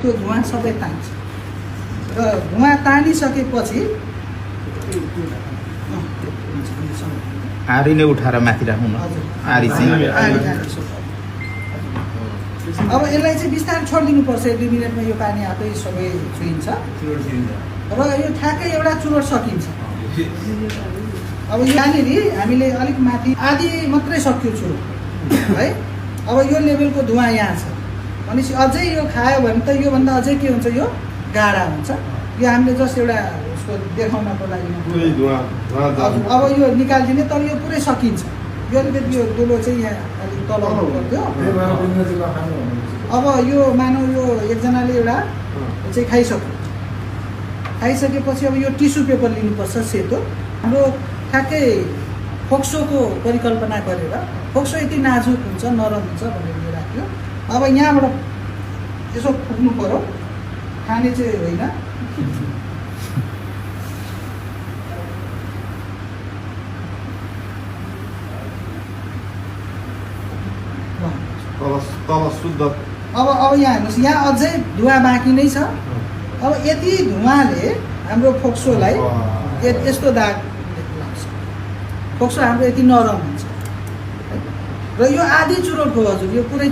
त्यो धुवा सबै तान्छ र धुवा तानिसकेपछि आरी नै उठाएर माथि राख्नु न आरी चाहिँ अब यसलाई चाहिँ बिस्तारै छोडिदिनुपर्छ 1-2 मिनटमा यो पानी आफै सबै छुइन्छ र यो ठ्याक्कै एउटा चुरोट सकिन्छ अब यहाँनिर हामीले अलिक माथि आधी मात्रै सक्यो चुरोट है अब यो लेभलको धुवा यहाँ छ भनेपछि अझै यो खायो भने त योभन्दा अझै के हुन्छ यो गाढा हुन्छ यो हामीले जस्ट एउटा उसको देखाउनको लागि अब यो निकालिदिने तर यो पुरै सकिन्छ यो अलिकति यो गोलो चाहिँ यहाँ अलिक तल पर्थ्यो अब यो मानौ यो एकजनाले एउटा चाहिँ खाइसकेपछि अब यो टिस्यु पेपर लिनुपर्छ सेतो हाम्रो ठ्याक्कै फोक्सोको परिकल्पना गरेर फोक्सो यति नाजुक हुन्छ नरम हुन्छ भनेर यो राख्यो अब यहाँबाट यसो फुक्नु पर्यो खाने चाहिँ होइन शुद्ध अब यहाँ हेर्नुहोस् यहाँ अझै धुवा बाँकी नै छ अब यति धुवाले हाम्रो फोक्सोलाई यस्तो दाग लाग्छ फोक्सो हाम्रो यति नरम हुन्छ र यो आधी चुरोटको हजुर यो पुरै